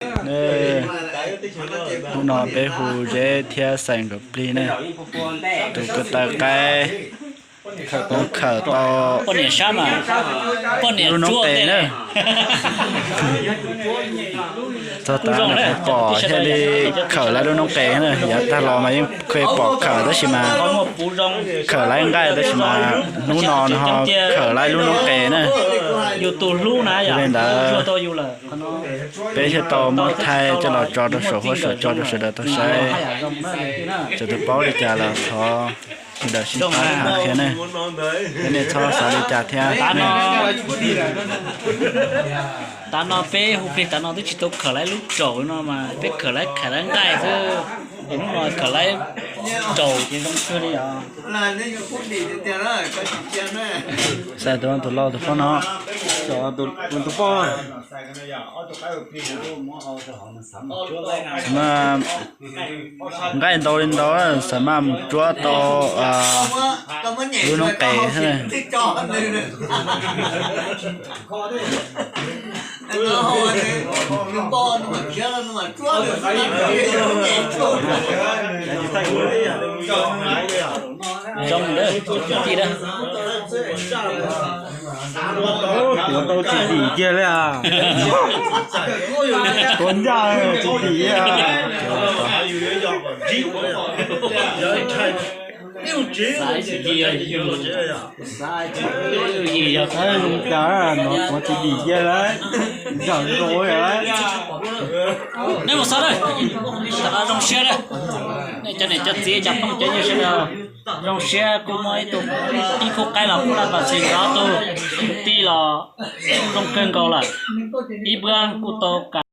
Hnub no peb hu Zeb thiab Xais nkawd plig ne. Tus ko taw qaib, tus khawm tau poj niam sab mas, poj niam lub noob qes na. Txog tav no pom thiaj li khawm lawv lub noob qes na, yav tag los mas yeej pom khawm tab sis mas, khawm lawv nqaij tab sis mas hnub no no ho khawm lawv lub noob qes na. Yog li ntawd peb thiaj tau muab thaij coj los tso rau saum huab saum cua rau sawv daws tau saib. Txawm tus paub li cas los thov sawv daws sib pab qhia ne, thiab nej txhob xav li cas thiab. Tav no peb hu plig tav no twb tsis tau khawm lawv lub tsaum no mas peb khawm lawv khawm lawv nqaij xwb, hnub no khawm lawv tsaum ces zoo kawg li os. Xais tus, tus laus tus poj no, tus poj. Xav mas nqaij ntau li ntau, xav mas mus tsuab tau lub noob qes thiab. Zoo lawm, tij lawm. Tuav tau tsis dim kiag li as. Tuav ncaj tsis dim li as. Cas no tuav tsis dim kiag lawm. Zam zoo lawm. Neb mus xauj lawm, tam no zoo siab lawm. Nej cov niam cov txiv cov phooj cov ywg sawv daws, zoo siab kuj muaj ib tug, ib khub qaib los kuj laj pas xis ob tug, tij los zoo kawg nkaus lawm. Ib npuab kuj tau kam